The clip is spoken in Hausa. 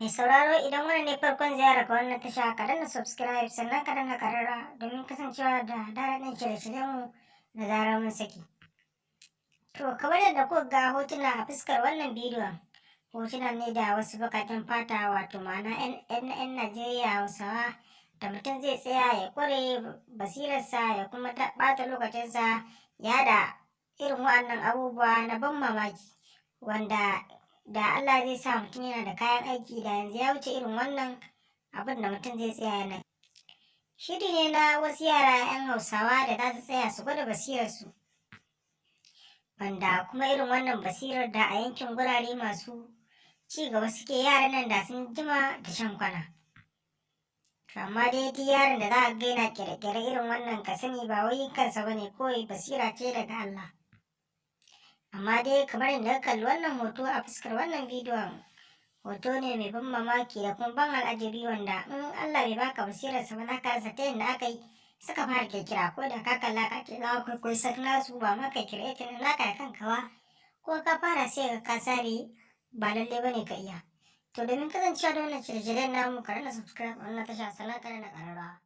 Mai sauraro, idan wannan ne farkon ziyarar ka wannan tasha, ka danna subscribe, sannan ka danna kararra domin kasancewa da daɗaɗɗen shirye-shiryenmu da zarar mun saki. To, kamar yadda kuka ga hotuna a fuskar wannan bidiyon, hotunan ne da wasu baƙaƙen fata, wato ma'ana 'yan Najeriya Hausawa, da mutum zai tsaya ya ƙure basirarsa ya kuma ɓata lokacinsa ya da irin waɗannan abubuwa na ban mamaki, wanda da Allah zai sa mutum yana da kayan aiki, da yanzu ya wuce irin wannan abin da mutum zai tsaya yana. Shiri ne na wasu yara 'yan Hausawa da za su tsaya su gwada basirarsu, wanda kuma irin wannan basirar da a yankin gurare masu ci gaba suke, yaran nan da sun jima da shan kwana. Amma dai duk yaron da za a ga yana ƙere-ƙere irin wannan, ka sani ba wai kansa ba ne, kawai basira ce daga Allah. Amma dai kamar yadda ka kalli wannan hoto a fuskar wannan bidiyon, hoto ne mai ban mamaki da kuma ban al'ajabi, wanda in Allah bai baka basirarsa ba, za ka rasa ta yadda aka yi suka fara ƙirƙira. Ko da ka kalla ka ce za ka kwaikwayi sak nasu, ba ma ka creating naka da kanka ba, ko ka fara sai ka sare, ba lallai ba ne ka iya. To, domin kasancewa da wannan shirye-shiryen namu, ka danna subscribe a wannan tasha, sannan ka danna ƙararrawa.